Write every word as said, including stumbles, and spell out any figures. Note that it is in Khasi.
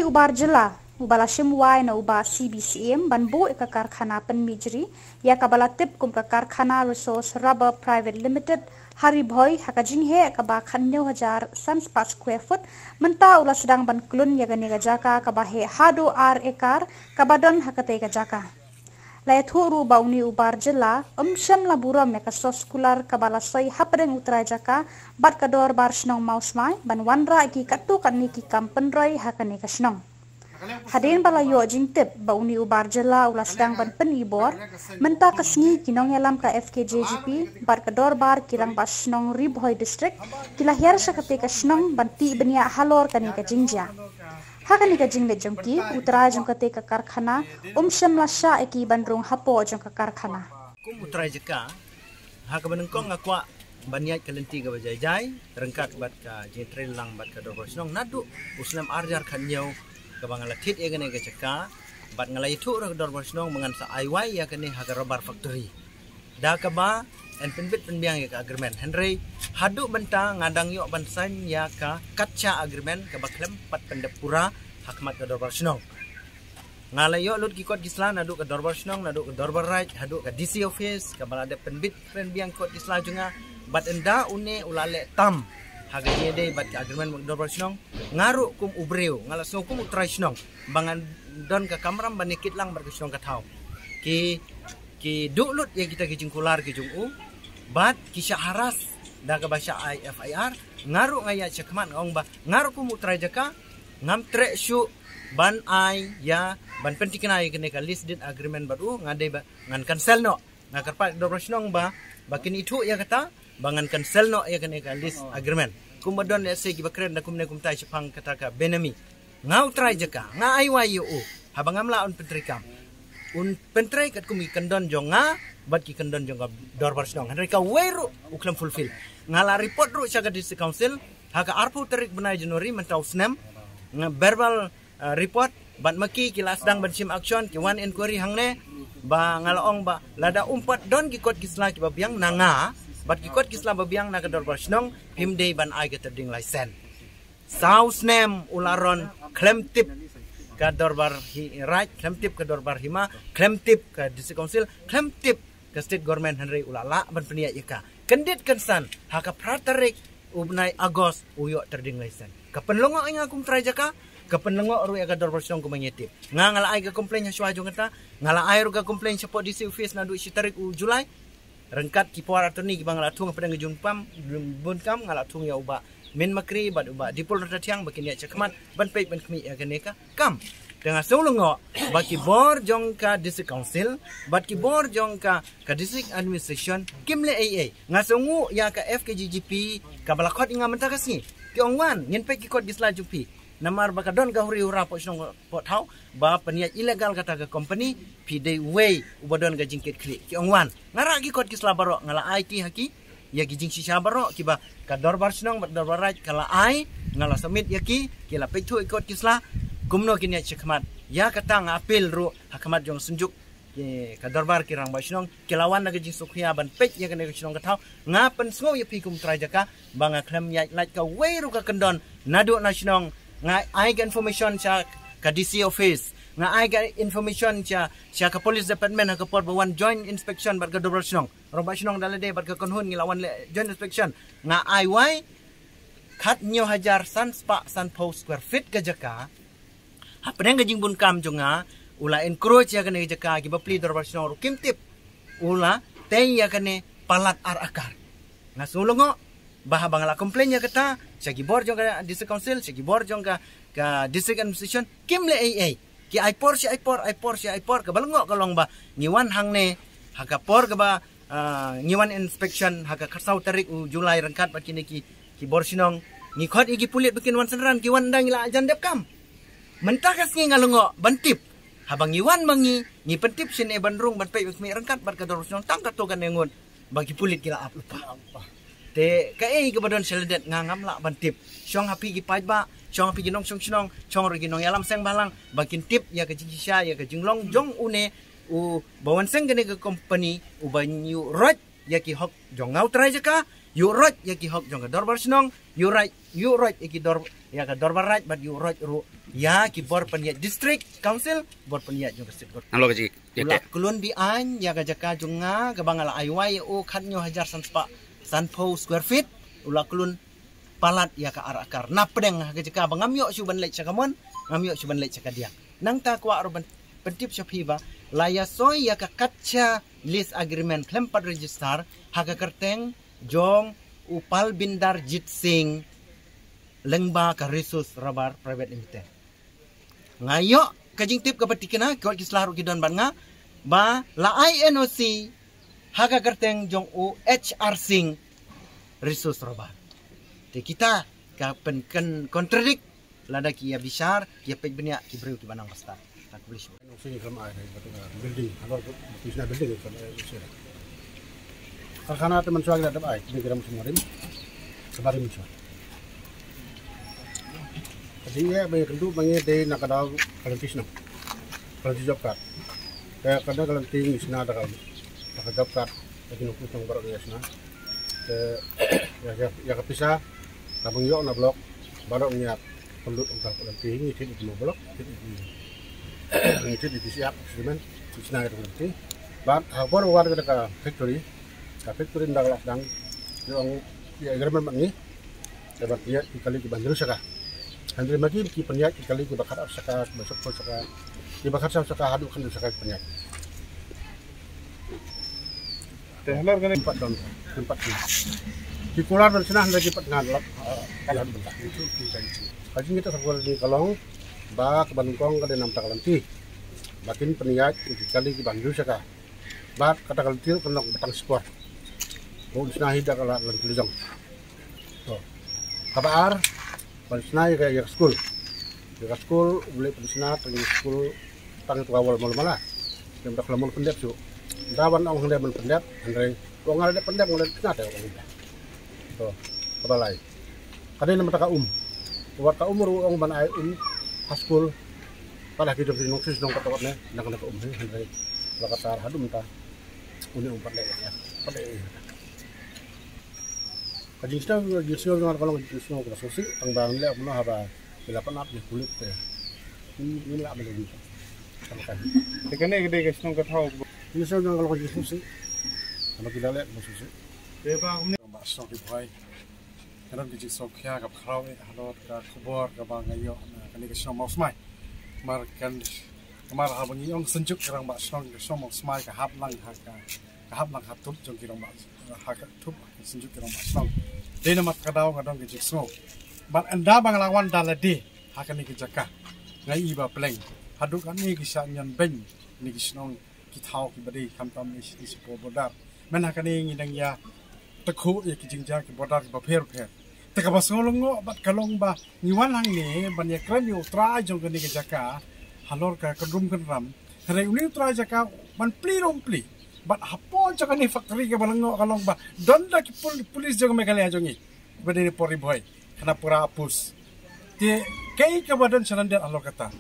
Ubar jylla uba la shim wai na u Bah C B Syiem ban buh ïa ka karkhana pynmih jri, ïa kaba la tip kum ka Karkhana Resource Rubber Private Limited, ha Ri Bhoi, ha ka jingheh kaba khathynñiew hajar san spah square foot, mynta u la sdang ban klun ïa kane ka jaka kaba heh haduh ar ekar kaba don ha katei ka jaka. La ïathuh ruh ba une u Bar jylla um shym la burom ïa ka sos kular kaba la soi hapdeng u trai jaka bad ka dorbar shnong Mawsmai ban wanrah ïa ki katto katne ki kam pynroi ha kane ka shnong. Hadien ba la ïoh jingtip ba une u Bar jylla u la sdang ban pynibor, mynta ka sngi ki nongïalam ka F K J G P bad ka dorbar ki rangbah shnong Ri Bhoi District ki la hiar sha katei ka shnong ban tih bniah halor kane ka jingjia. Ha kane ka jingleit jong ki, u trai jong katei ka karkhana um shym la shah ïa ki ban rung hapoh jong ka karkhana. Kum u trai jaka, ha kaba nyngkong nga kwah ban ïaid ka lynti kaba jai jai ryngkat bad ka jingtrei lang bad ka dorbar shnong naduh u snem ar hajar khathynñiew kaba nga la thied ïa kane ka jaka, bad nga la ïathuh ruh ka dorbar shnong ba ngan sa ai wai ïa kane ha ka rubber factory. Da kaba yn pynbit pynbiang ïa ka agreement. Hynrei haduh mynta nga dang ïoh ban sign ïa ka katcha agreement kaba khlem pat pyndep pura ha khmat ka dorbar shnong. Nga la ïoh lut ki kot ki sla naduh ka dorbar shnong, naduh ka dorbar raid, haduh ka D C office, kaba la dep pynbit pynbiang kot ki sla jong nga, bad ynda une u la leh tam ha ka jingïadei bad ka agreement bad ka dorbar shnong, nga ruh kum u briew, nga la sngew kum u trai shnong ba ngan don ka kamram ban ïakit lang bad ka shnong ka thaw. Ki ki duh lut ïa kita ki jingkular ki jong u, bad ki shah harass da kaba shah ai F I R. Nga ruh nga ïaid sha khmat, nga ong ba nga ruh kum u trai jaka ngam treh shuh ban ai ïa, ban pynthikna ïa kane ka lease deed agreement bad u, nga dei ba ngan cancel noh. Nga kyrpad ka dorbar shnong ba, ba kin ithuh ïa kata, ba ngan cancel noh ïa kane ka lease agreement. Kumba don lehse kiba kren da kumne kumtai shaphang kata ka benami. Nga u trai jaka, nga ai wai ïa u, haba ngam lah un pyntrei kam, un pyntrei katkum ki kyndon jong nga bad ki kyndon jong ka dorbar shnong. Hynrei kawei ruh u khlem fulfill. Nga la report ruh sha ka District Council ha ka arphew tarik bnai January mynta u snem, nga verbal, uh, report, bad ma ki ki la sdang ban shim action, ki wan inquiry hangne, ba nga la ong ba lada um pat don ki kot ki sla kiba biang na nga bad ki kot ki sla ba biang na ka dorbar shnong, phim dei ban ai ka trading license. Saw snem u la run khlem tip ka dorbar hi-, raid, khlem tip ka dorbar hima, khlem tip ka District Council, khlem tip ka State Government, hynrei u la lah ban pynïaid ïa ka. Kyndit kynsan, ha ka phra tarik u bnai August u ïoh trading license. Ka pynlyngngoh ïa nga kum trai jaka, ka pynlyngngoh ruh ïa ka dorbar shnong kumba ngi tip. Nga, nga la ai ka complaint ha shuwa jong kata, nga la ai ruh ka complaint shapoh D C office naduh shi tarik u July. Ryngkat ki power attorney kiba nga la thung hapdeng ka jingbun kam, bun kam, nga la thung ïa u Bah Min Makri bad u Bah Dipul Ratathiang ba kin ïaid sha khmat ban peit ban khmih ïa kane ka kam. Te nga sngew lyngngoh ba ki bor jong ka District Council bad ki bor jong ka, ka District Administration kim leh ei ei. Nga sngewnguh ïa ka F K J G P kaba la khot ïa nga mynta ka sngi. Ki ong, wan, ngin peit ki kot ki sla jong phi. Namar ba ka don ka huri hura poh shnong poh thaw ba pynïaid illegal kata ka company, phi dei uwei uba don ka jingkitkhlieh. Ki ong, wan. Nga rah ki kot ki sla baroh, nga la ai ki ha ki, ïa ki jingshisha baroh kiba ka dorbar shnong bad dorbar raid ka la ai, nga la submit ïa ki, ki la peit thuh ïa ki kot ki sla. Kumno kin ïaid sha khmat? Ïa kata nga appeal ruh ha khmat jong ka Synjuk, ki, ka dorbar ki rangbah shnong, ki la wan da ka jingsngewkhia ban peit ïa kane ka shnong ka thaw. Nga pynsngew ïa phi kum trai jaka ba nga khlem ïaid lait kawei ruh ka kyndon naduh na shnong. Nga ai ka information sha ka D C office, nga ai ka information sha, sha ka police department ha ka por ba wan joint inspection bad ka dorbar shnong. Rangbah shnong da lade bad ka kynhun ngi la wan leh joint inspection. Nga ai wai khathynñiew hajar san spah sanphew square feet ka jaka. Hapdeng ka jingbun kam jong nga, u la encroach ïa kane ka jaka, kiba plie dorbar shnong ruh kim tip. U la tei ïa kane palat ar akar. Nga sngew lyngngoh ba haba nga la complain ïa kata sha ki bor jong ka District Council, sha ki bor jong ka, ka District Administration, kim leh ei ei. Ki ai por shi ai por, ai por shi ai por, kaba lyngngoh ka long ba ngi wan hangne ha ka por kaba, ah, ngi wan inspection ha ka khatsaw tarik u July ryngkat bad kine ki, ki bor shnong. Ngi khot ïa ki pulit ba kin wan synran, ki wan ynda ngi la jan dep kam. Mynta ka sngi nga lyngngoh ban tip. Haba ngi wan ma ngi, ngi pyntip shane ban rung ban peit ban khmih ryngkat bad ka dorbar shnong, tang katto katne ngut ba ki pulit ki la ap lypa. Te kaei kaba don sha lyndet nga ngam lah ban tip. Shong ha phi ki paidbah, shong ha phi ki nongshong shnong, shong ruh ki nongïalam seng bhalang ba kin tip ïa ka jingshisha, ïa ka jinglong jong une uba wan seng kane ka company, uba ñiuh roit ïa ki hok jong nga u trai jaka, Ïuh roit ïa ki hok jong ka dorbar shnong, ïuh roit, ïuh roit ïa ki dor, ïa ka dorbar raid, bad ïuh roit ruh ïa ki bor pynïaid district council, bor pynïaid jong ka state government. Nalor ka jingkit ïa ka klun bi aiñ ïa ka jaka jong nga kaba nga la ai wai ïa u khatnyo hajar san spah sanphew square feet, u la klun palat ïa ka ar akar. Na pdeng ha ka jaka ba ngam ïoh shuh ban leit sha ka mon, ngam ïoh shuh ban leit sha ka diang. Nangta kwah ruh ban pyntip sha phi ba la ïa soi ïa ka Kacha lease agreement khlem pat register ha ka kyrteng jong u Palbinder Jit Singh lyngba ka Resource Rubber Private Limited. Nga ïoh ka jingtip kaba tikna, ki sla ruh ki don bad nga, ba la ai N O C ha ka kyrteng jong u H R Singh Resource Rubber. Te kita ka pyn, kan contradict, lada ki ïa bishar, ki ïa peit bniah ki briew kiba nang ba stad. Ka khublei shibun. Nong sing khlem ai, building, halor tu sna building khlem ai, sna. Karkhana te mynshuwa ki la dep ai, kine ki dang mynshuwa rim, kaba rim mynshuwa. Ka jingeh ba ïakynduh ba ngi dei na ka daw ka lynti shnong, ka lynti job card. Te ka dei ka lynti ngi shna da ka, da ka job card, da ki nongpynshong baroh ngi shna. Te ïa, ïa, ïa ka pisa kaba ngi ïoh na block baroh ngi ïa pynlut ong ka lynti, ngi thied ïa ki block, thied ïa ki, ngi thied ïa ki siap, simen, ngi shna ïa ka lynti. Bad ha ka por ba wan ka da ka factory, ka factory ynda ka la sdang, ngi ong ïa agreement bad ngi, te ban pynïaid ki kali kiba hynriew shaka. Hynriew ma ki, ki pynïaid ki kali kiba khatsaw shaka, kiba shiphew shaka, kiba khatsaw shaka haduh khathynriew shaka ki pynïaid. Te halor kane kim pat don, kim pat ki. Ki kular ban shna hynrei kim pat ngan lap, ah, ka la bynta. Ka jingïathuh sngewbha ka long ba kaba nyngkong ka dei namar ka lynti. Ba kin pynïaid ki kali kiba hynriew shaka. Bad kata ka lynti ka long batang spor. Bun shna hi da ka la lynti jong. To. Kaba ar, ban shna ïa ka, ïa ka skul. Ïa ka skul, u leh ban shna, tang ïa ka skul, tang ïa ka wall mala mala. Ym da ka la mon pyndep shuh. Da ban ong hynrei mon pyndep, hynrei ong nga la dep pyndep, nga la dep shna te ong. To, kaba lai. Ka dei namar ka um. Wat ka um ruh ong ban ai um ha skul. Pat ha ki jong ki nongshong shnong kata wat ne, na ka um hi, hynrei la ka tar haduh mynta. Une um pat leh, pat leh. Ka jingsngew, ka jingsngew jong nga ka long ka jingsngew kaba sngewsih, tang ba ngi leh kumno haba ki la pan ap ïa ki pulit te. Ngim, ngim lah ban ïa. Te kane ka dei ka shnong ka thaw. Ka jingsngew jong nga ka long ka jingsngewsih. Haba ki la leh kaba sngewsih. Te ba kumne. Rangbah shnong Ri Bhoi. Ka don ka jingsngewkhia kaba khraw eh halor ka khubor kaba nga ïoh na kane ka shnong Mawsmai. Mar kan, mar haba ngi ong synjuk ka rangbah shnong, ka shnong Mawsmai ka hap lang ha ka, ka hap lang ha thup jong ki rangbah, ha ka thup ka synjuk ki rangbah shnong. Dei namar kata ka daw nga don ka jingsngew. Bad ynda ba nga la wan da lade ha kane ka jaka, nga i ba pleng. Haduh kane ki shah ñion beiñ ne ki shnong ki thaw kiba dei khamtam ne shi, shi por border. Mynta kane ngi dang ïa tykhuh ïa ki jingjia ki border kiba pher pher. Te kaba sngewlyngngoh bad ka long ba ngi wan hangne ban ïakren ïa u trai jong kane ka jaka halor ka kynrum kynram. Hynrei une u trai jaka ban plie ruh um plie. Bad hapoh jong kane factory kaba lyngngoh ka long ba don da ki pul-, police jong Meghalaya jong ngi. Ba dei ne por Ri Bhoi, kane pura apus. Te kaei kaba don shalyndet halor kata.